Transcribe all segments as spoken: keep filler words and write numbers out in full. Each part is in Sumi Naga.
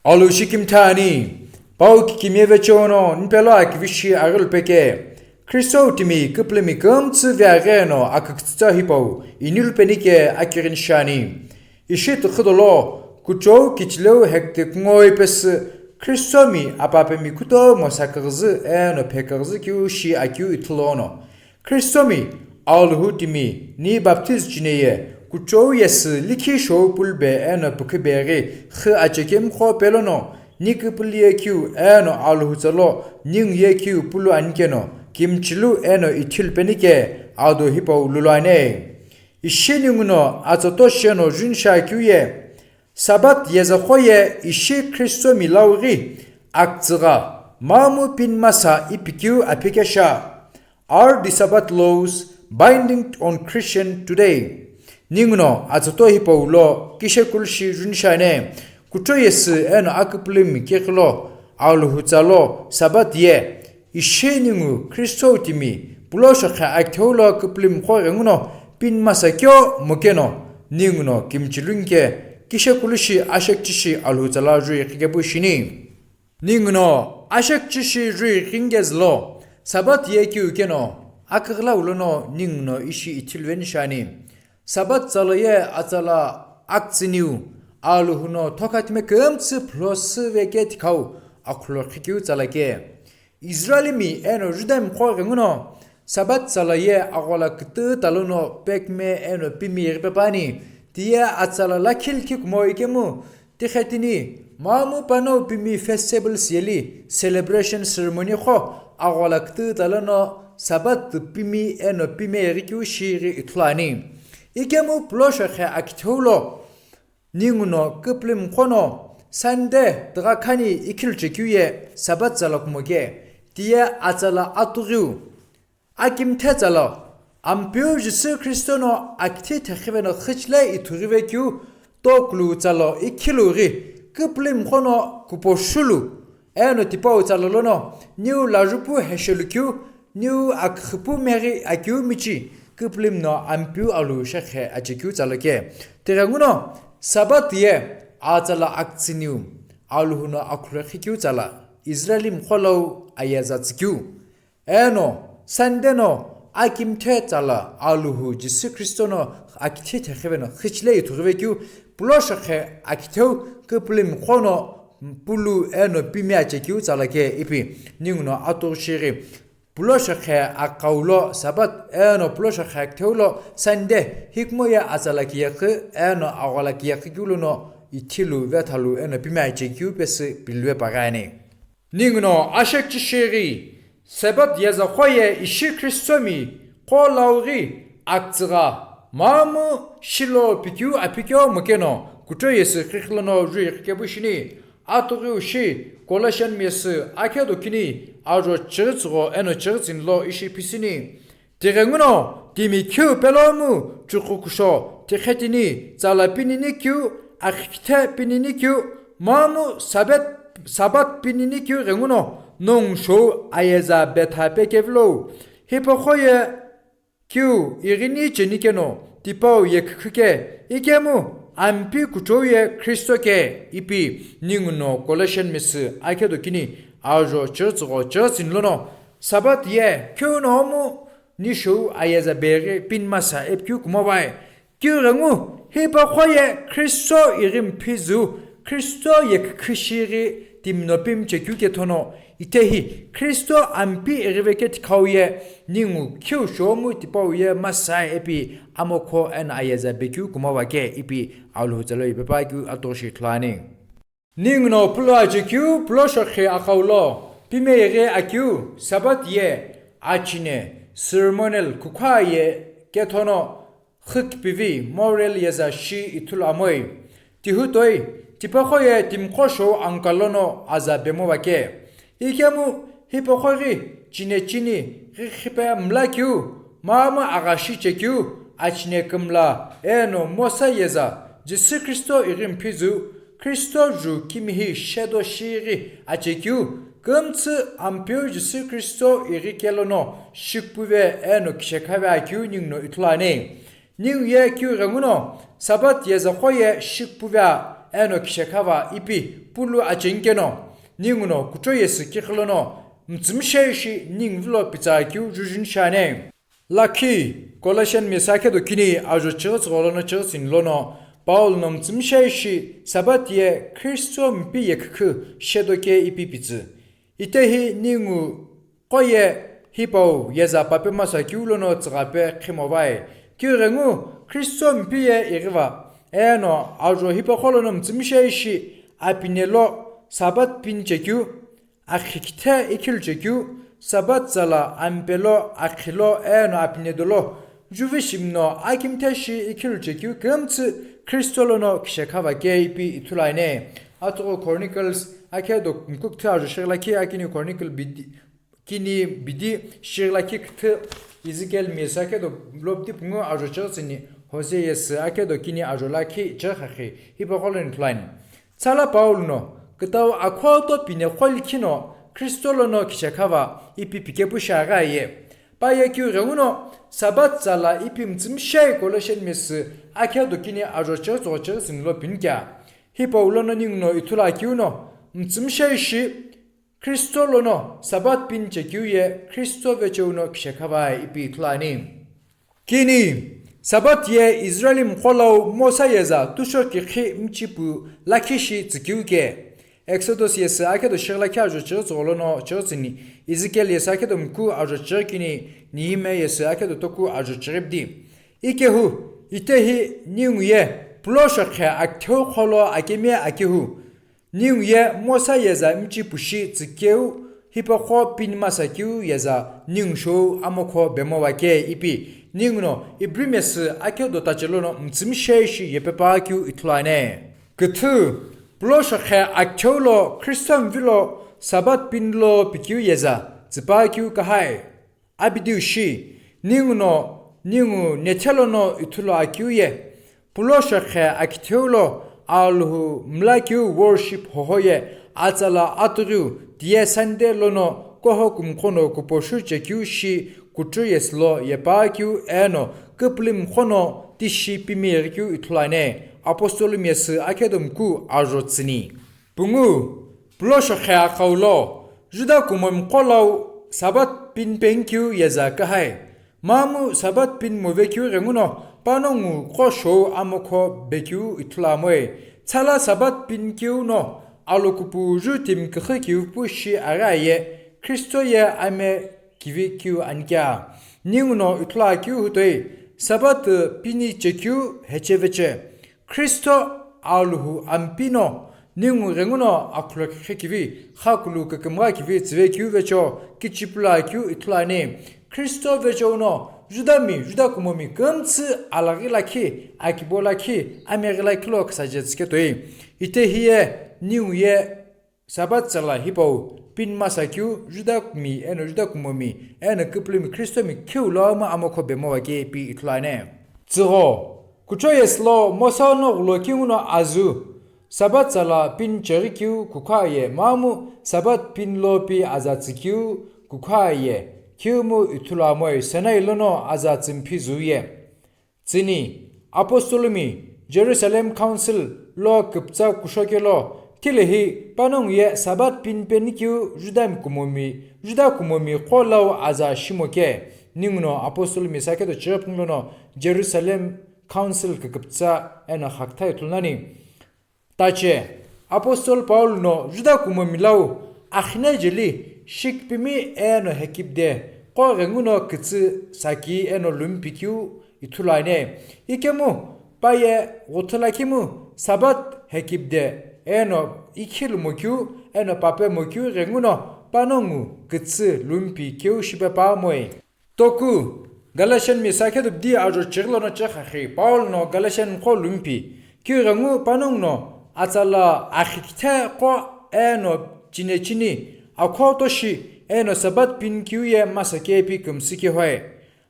Alu shikimtha ani, pau kikimiye vecheo no nipelo akivishi aghilupeke. Kristo timi küpülümi kümtsü viaghe no akükütsütsa hipau inilupenike akighini shani. Ishi tükhüdolo, kuchou kichileu hektik ngoi pesü Kristomi apapemi kutomo saküghüzü eno pheküghüzü kiu shi akiu ithulu ono. Kristomi Alhou timi ni baptiz chineye, kuchou yesü likhi shou pulbe eno pükhübeghi xü achekemqo pelono, ni küpülüye kiu eno Alhou tsalo ningu ye kiu pulu anikeno, kimchilu eno ithilupenike ado hipau lulu ani. Ishi ninguno atsoto sheno junisha kiu ye, Sabat yezaqo ye ishi Kristomi laughi, aktsügha, mamu pinmasa ipikeu aphikesha. Are the Sabbath laws binding on Christian today? Ninguno atsoto hipau lo kishekulushi junisha ani, kuchou yesü eno aküpülümi keqilo, Alhou tsalo Sabat ye, ishi ningu Kristo timi pulo shokhe akitheu lo küpülümi qo ghenguno pinmasa keo mokeno, ninguno kimchilu nke kishekulushi ashekchishi Alhou tsala jui qhikepu shini. Ninguno ashekchishi jui qhingezülo, Sabat ye kiu keno, aküghülau lono ninguno ishi ithiluveni shani. Sabat tsala ye atsala aktsüniu, Alhou no thokatime kümtsü phulosü veke tikhau akhulo qhikeu tsala ke. Israelimi eno Judami qo ghenguno, Sabat tsala ye aghola kütüta lono pekme eno pimi ighipe pani, tiye atsala lakhi likhi kumo ikemu, tikhetini, mamu panau pimi festivals yeli celebration ceremony qo aghola kütüta lono Sabat pimi eno pimi ighikiu shighi ithulu ani. Ikemu pulo shokhe akitheu lo, ninguno küpülümi qo no Sunday tügha khani ikhilu chekiu ye Sabat tsala kumo ke, tiye atsala atughiu, akimthe tsala, Ampeu Jisü Kristo no akithi thekhive no xüchile ithughive kiu, tokulu tsala ikhilu ghi, küpülümi qo no kuposhulu, eno tipau tsala lono, niu lajupu hesholukiu, niu aküxüpu meghi akiu michi, küpülümi no Ampeu Alhou shekhe achekiu tsala ke. Tighenguno, Sabat ye atsala aktsüniu, Alhou no akhulo qhikeu tsala, Israelimi qo lau ayeza tsükiu. Eno, Sunday no akimthe tsala, Alhou Jisü Kristo no akithi thekhive no xüchile ithughive kiu, pulo shokhe akitheu küpülümi qo no pulu eno pimi achekiu tsala ke ipi, ninguno atughi shighi. Pulo shokhe aqhau lo Sabat eno pulo shokhe akitheu lo Sunday, hikumo ye atsala kiyekhu eno aghola kiyekhu kiu lono ithilu vethalu eno pimi achekiu pesü pilve pagani. Ninguno ashekchishi ghi, Sabat yezaqo ye ishi Kristomi qo laughi, aktsügha, mamu shilo pikeu aphikeo mokeno, kuchou yesü qhiqhi lono jui qhikepu shini, atughiu shi, Colossian mesü akhedo kini, ajo chighi tsügho eno chighi tsini lo ishi phisini. Tighenguno, timi khiu pelomu, chukhukusho, tikhetini, tsala pinini kiu, akhikithe pinini kiu, mamu Sabet-, Sabat pinini kiu ghenguno, nongu shou ayeza betha pekevilo. Hipaqo ye kiu ighini cheni keno, tipau ye kükhrike, ikemu Ampeu kuchou ye Kristo ke ipi, ninguno Colossian mesü akhedo kini, ajo chighi tsügho chighi tsini lono, Sabat ye kiu nomu, ni shou ayeza beghi pinmasa ipikeu kumo vai. Kiu ghengu, hipaqo ye Kristo ighimi phizü, Kristo ye kükhishi ghi timi no pimi chekeu kethono, itehi Kristo Ampeu ighive ke tikhau ye, ningu khiu shomu tipau ye masa ipi amokho eno ayeza bekeu kumo va ke ipi Alhou tsalo ipepa keu atughi shi ithulu ani. Ninguno pulo achekeu, pulo shokhe aqhau lo, pimi ighi akeu, Sabat ye, achine, ceremonial, kukha ye, kethono, xükipivi, moral yeza shi ithulu amoi. Tihu toi, tipaqo ye timiqo shou angka lono aza bemo va ke. Ikemu, hipaqo ghi, chine chini, ghi khipe mla kiu, mamu aghashi chekeu, achine kümla, eno Mosa yeza, Jisü Kristo ighimi phizü, Kristo ju kimihi shedo shighi achekeu, kümtsü Ampeu Jisü Kristo ighi kelono shikpuve eno kishekhave akeu ninguno ithulu ani. Ningu ye kiu ghenguno, Sabat yezaqo ye shikpuve a, eno khishekhava ipi pulu acheni keno, ninguno kuchou yesü kiqi lono mütsümishei shi ningu vilo pitsü akeu juju ni shiani. Lakhi, Colossian mesa khedo kini ajo chighi tsügho lono chighi tsüni lono, Paul no mütsümishei shi Sabbath ye Kristo mpi ye khükhu shedo ke ipi pitsü. Itehi ningu qo ye hipau yeza pape masa keu lono tsüghape khimo vai. Keu ghengu Kristo mpi ye ighiva, eno ajo hipaqo lono mütsümishei shi apine lo Sabbath pin chekeu, akhi kithe ikhilu chekeu, Sabbath tsala ampe lo, akhi lo, eno apine dolo, juvi shimno akimthe shi ikhilu chekeu kümtsü Kristo lono khishekhava ke ipi ithulu ani. Atughu Chronicles akhedo mkukthü ajo shighi lakhi, akini Chronicle bidi, kini bidi shighi lakhi küthü, Ezekiel mesa akhedo lobdi pungu ajo chighi tsüni, Hosea yesü akhedo kini ajo lakhi chighi khakhi, hipaqo lono ithulu ani. Tsala Paul no, kütau akhuato pine qo likhi no, Kristo lono khishekhava ipi pikepu shiaghi aye. Pa ye keu ghenguno, Sabbath tsala ipi mütsümishei Colossian mesa akhedo kini ajo chighi tsügho chighi tsüni lo pini kea. Hipau lono ninguno ithulu akeu no, mütsümishei shi, Kristo lono Sabbath pin chekeu ye Kristo vecheu no khishekhava ipi ithulu ani. Kini, Sabbath ye Israeli mqolau Mosa yeza tusho kikhi mchipu lakhi shi tsükeu ke. Exodus yesü akhedo shighi lakhi ajo chighi tsügho lono chighi tsüni, Ezekiel yesü akhedo mku ajo chighi kini, Nehemiah yesü akhedo toku ajo chighi bidi. Ikehu, itehi ningu ye pulo shokhe akitheu qholo akemi akehu. Ningu ye Mosa yeza mchipu shi tsükeu hipaqo pin masa keu yeza ningu shou amokho bemo vake ipi, ninguno Ibrimesü akhedo tache lono mütsümishei shi yepe pa keu ithulu ani. Küthü, pulo shokhe akitheu lo Kristo mvilo Sabbath pin lo pikeu yeza tsüpa keu kahai. Abidiu shi, ninguno, ningu nethe lono ithulu akeu ye, pulo shokhe akitheu lo Alhou mlakeu worship hoho ye atsala atughiu tiye Sunday lono koho kumqono kuposhu chekeu shi kuchou yesü lo yepa keu eno küpülümqono tishi pimi ighikeu ithulu ani. Apostle mesa akhedo mku ajo tsüni. Pungu, pulo shokhe aqhau lo, Juda kumomi qo lau Sabbath pin penikeu yeza kahai. Mamu Sabbath pin movekeu ghenguno panongu qo shou amokho bekeu ithulu amoi. Tsala Sabbath pinikeu no alokupu ju timi kükhu keu pu shi aghi aye, Kristo ye ame kivi keu ani kea. Ninguno ithulu akeu hutoi, Sabbath pini chekeu hecheveche. Kristo Alhou ampi no, ningu ghenguno akhulokhe kivi, xakulu kükümgha kivi tsüve keu vecho, kichipula keu ithulu ani. Kristo vecheu no, Judami, Juda kumomi kümtsü alaghi lakhi, akibo lakhi, ameghi lakhi lo küsaje tsüketoi. Itehi ye, ningu ye, Sabbath tsala hipau pin masa keu Juda mi eno Juda kumomi eno küpülümi Kristomi kheu lo ama amokho bemo vake ipi ithulu ani. Tsügho, kuchou yesü lo Mosa no ghulo kinguno azu, Sabbath tsala pin cheghi keu kukha ye mamu Sabbath pin lo pi aza tsükeu kukha ye, keu mu ithulu amoi Sinai lono aza tsümphi zu ye. Tsüni, Apostolomi Jerusalem Council lo küpütsa kusho kelo, tilehi panongu ye Sabbath pin penikeu Judami kumomi, Juda kumomi qo lau aza shimo ke, ninguno Apostolomi sakhedo chighi pungu lono Jerusalem Council küküpütsa eno xakütha ithulu nani. Tache, Apostle Paul no Juda kumomi lau, axine jeli, shikipimi eno hekipde, qo ghenguno kütsü saki eno lumpi keu ithulu ani. Ikemu, pa ye ghuthula kimu, Sabbath hekipde, eno ikhi lumo keu, eno pape mo keu ghenguno, panongu kütsü lumpi keu shipe pa moi. Toku, Galatian mi sakhedo bidi ajo chighi lono chekha khi, Paul no Galatian qo lumpi, keu ghengu panongu no, atsala axi kithe qo eno chine chini, akho toshi, eno Sabbath pin keu ye masa kepi kümsü kehoi.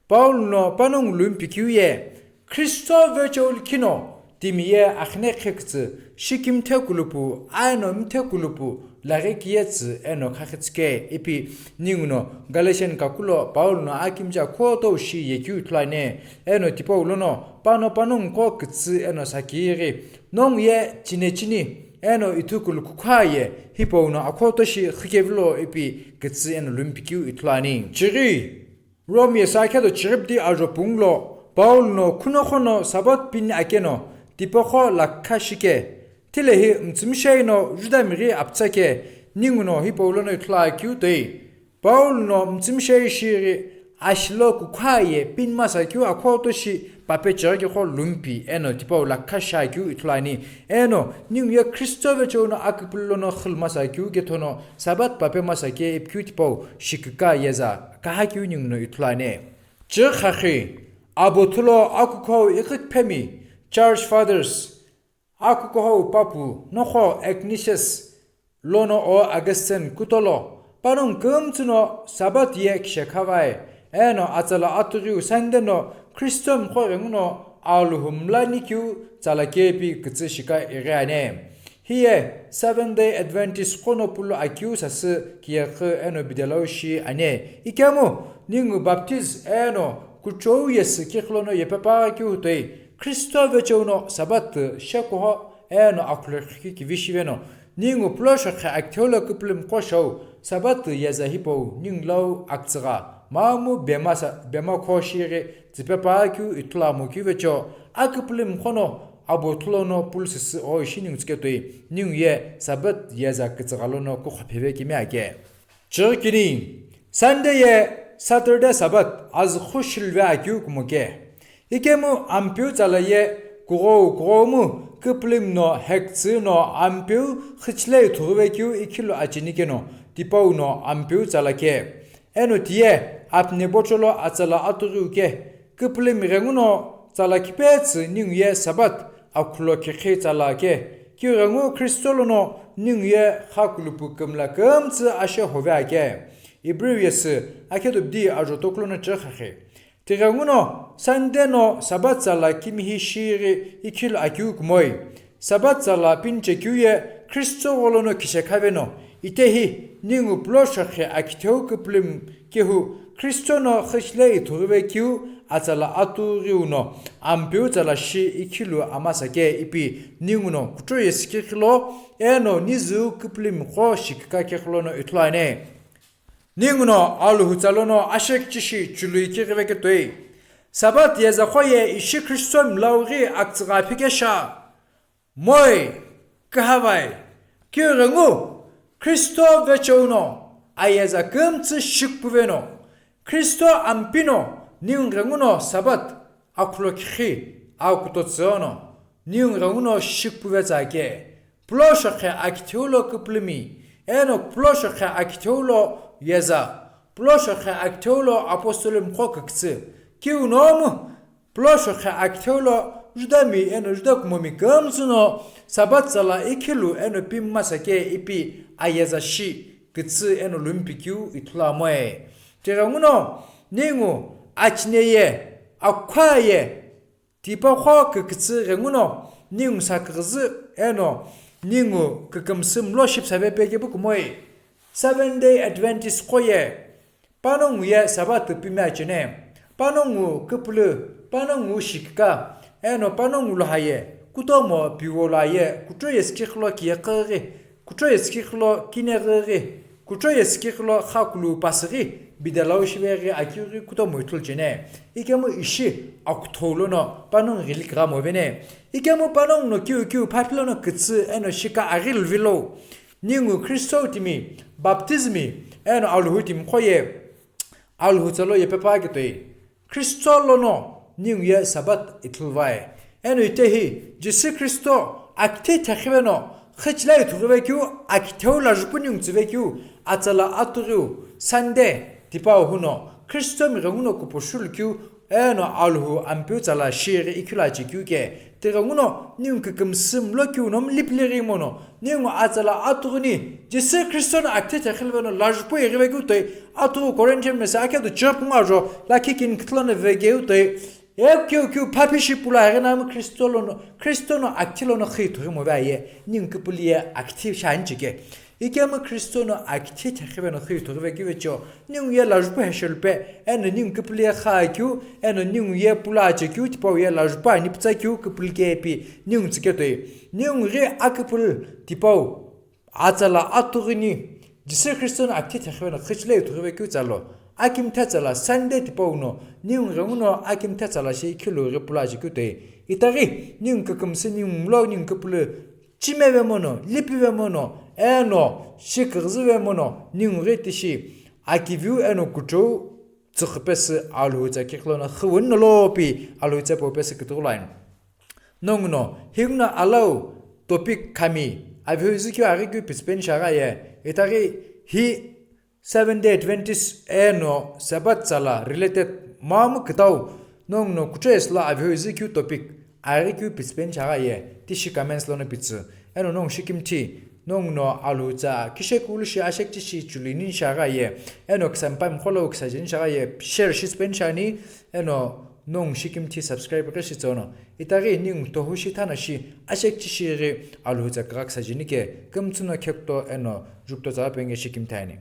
Paul no panongu lumpi keu ye, Kristo vecheu likhi no, timi ye akhine khekütsü, shikimthe kulupu, aeno mthe kulupu, laghi kiyetsü eno khakhitsüke ipi ninguno Galatian kakulo Paul no akimja khoto shi yekeu ithulu ani, eno tipau lono pano panongu qo kütsü eno sakighi, nongu ye chinechini, eno ithukulu kukha ye hipau no akhoto shi khikevilo ipi kütsü eno lumpi keu ithulu ani. Chighi, Rome ye sakhedo chiripdi ajo punglo, Paul no khuno khono Sabbath pin akeno, tipaqo lakha shike, thilehi mtsümishei no Juda mighi aptsake, ninguno hipau lono ithulu akeu toi. Paul no mtsümishei shiri, ashilo kukha ye pin masa keu akhoto shi pape chighi kho lumpi, eno tipau lakha shi akeu ithulu ani, eno ningu ye Kristo vecheo no aküpülü lono khil masa keu kethono Sabbath pape masa ke ipi keu tipau shikika yeza kaha keu ninguno ithulu ani. Chighi khakhi, abo thulo akukhou iqhikphemi, Church Fathers, akukhou papu noqo Ignatius lono o Augustine kutolo, panongu kümtsü no Sabbath ye kishekhavai, eno atsala atughiu Sunday no Kristo mqo ghenguno Alhou mla nikeu tsala kepi kütsü shika ighi ani. Hiye Seventh Day Adventist qono pulu akeu sasü kiyakhu eno bidelau shi ani. Ikemu ningu baptiz eno kuchou yesü kikhilono yepepa keu toi, Kristo vecheo no Sabbath shekuho eno akhulokhi kivi shiveno, ningu puloshokhe akitheu lo küpülümi qo shou, Sabbath yeza hipau ningu lau aktsügha, mamu bema sa-, bema kho shighi, tsüpepa keu ithulu amo keu vecheo, aküpülümi qono abo thulono pulu süsü o ishi ningu tsüketoi, ningu ye Sabbath yeza kütsügha lono kukho pheve kemi ake. Chighi kini, Sunday ye Saturday Sabbath azüqhu shilve akeu kumoke. Ikemu Ampeu tsala ye kughou kughomu küpülümi no hekütsü no Ampeu xüchile ithughuve keu ikhilu acheni keno, tipau no Ampeu tsala ke. Eno tiye apne bocholo atsala atughiu ke, küpülümi ghenguno tsala khipetsü ningu ye Sabbath akhulo khekhe tsala ke, keu ghengu Kristo lono ningu ye khakulupu kümla kümtsü ashe hove ake. Ibreu yesü akhedo bdi ajo tokulono chighi khakhi. Tighenguno Sunday no Sabbath tsala kimihi shighi ikhilu akeu kumoi. Sabbath tsala pinche keu ye Kristo gholono kishekhaveno, itehi ningu puloshokhe akitheu küpülümi kehu Kristo no xüchile ithughuve keu atsala atughiu no Ampeu tsala shi ikhilu amasa ke ipi ninguno kuchou yesü kikhilo eno nizüu küpülümi qo shikika kikhilono ithulu ani. Ninguno Alhou tsalono ashekichishi chului kighive ketoi. Sabbath yeza qo ye ishi Kristo mlau ghi aktsügha phikesha. Moi, kühavai, keu ghengu, Kristo vecheo no ayeza kümtsü shikpuveno, Kristo Ampeu no ningu ghenguno Sabbath akhulo khikhi akutotsü ono, ningu ghenguno shikpuvetsa ke. Puloshokhe akitheu lo küpülümi, eno puloshokhe akitheu lo yeza, puloshokhe akitheu lo apostolimi qo kükütsü, keu nomu, puloshokhe akitheu lo Judami eno Juda kumomi kümtsü no Sabbath tsala ikhilu eno pin masa ke ipi ayeza shi kütsü eno lumpi keu ithulu amoe. Tighenguno ningu achine ye, akukha ye, tipaqo kükütsü ghenguno ningu saküghüzü eno ningu kükümsü mlo shipüsave pekepu kumoi. Seventh Day Adventist qo ye panongu ye Sabbath pimi achene, panongu küpülü, panongu shikika, eno panongu lohaye, kutomo piwolaye, kuchou yesü kikhilo kiyeküghi, kuchou yesü kikhilo kineghi, kuchou yesü kikhilo khakulu pasüghi, bidelau shiveghi akighi kutomo ithulu chene. Ikemu ishi akuthou lono panongu ghili kigha movene. Ikemu panongu no kiu kiu phaphi lono kütsü eno shika aghi luvilo. Ningu Kristo timi, baptismi, eno Alhou timi qo ye, Alhou tsalo yepepa ketoi. Kristo lono ningu ye Sabbath ithuluvai. Eno itehi Jisü Kristo akithe thekhive no xüchile ithughuve keu akitheu lajupu ningu tsüve keu atsala atughiu Sunday tipau huno Kristomi ghenguno kupushulu keu eno Alhou Ampeu tsala shighi ikhilu ache keu ke. Tighenguno ningu kükümsü mlo keu no mlipilighi mono ningu atsala atughuni Jisü Kristo no akithe thekhive no lajupu ighive keu toi. Atughu Corinthian mese akhedo chighi pungu ajo lakhi kini küthülono vegeu toi. Ekeu keu phapishi pula ighi nami Kristo lono, Kristo no akithi lono xü ithughi movaye, ningu kipulu ye akithi shani chike. Ikemu Kristo no akithi thekhive no xü ithughive kivecho, ningu ye lajupu heshelupe, eno ningu kipulu ye xü akeu, eno ningu ye pula achekeu, tipau ye lajupu ani pütsa keu kipulu kepi, ningu tsike toi. Ningu ghi akipulu tipau atsala atughini, Jisü Kristo no akithi thekhive no xüchile ithughive keu tsalo, akimthe tsala Sunday tipau no, ningu ghenguno akimthe tsala shi khilu ghi pula achekeu toi. Itaghi, ningu kükümsü ningu mlo ningu kipulu chimeve mono, lipive mono, eno, shi küghüzüve mono, ningu ghi tishi, akiviu eno kuchou tsüqhü pesü Alhou tsa kiklo no xüwüni no lopi Alhou tsa po pesü kütüghü line. Nongu no, hingu no alau topic khami, avihu zükeu aghi keu pitsü peni shagha ye, itaghi hi Seventh Day Adventist eno Sabbath tsala related mamu kütau, nongu no kuchesü lo avihu zükeu topic, aghi keu pitsü peni shagha ye, tishi comments lono pitsü, eno nongu shikimthi, nongu no Alhou tsa, kishe kulu shi ashek tishi chulini shagha ye, eno kisampa mkholo kisajini shagha ye, share shi speni shani, eno nongu shikimthi subscribe ke shi tsono. Itaghi ningu tohu shi thana shi, ashek tishi ghi Alhou tsa kagha kisajini ke, kümtsü no khekto eno, jukto tsa penge shikimthi ani.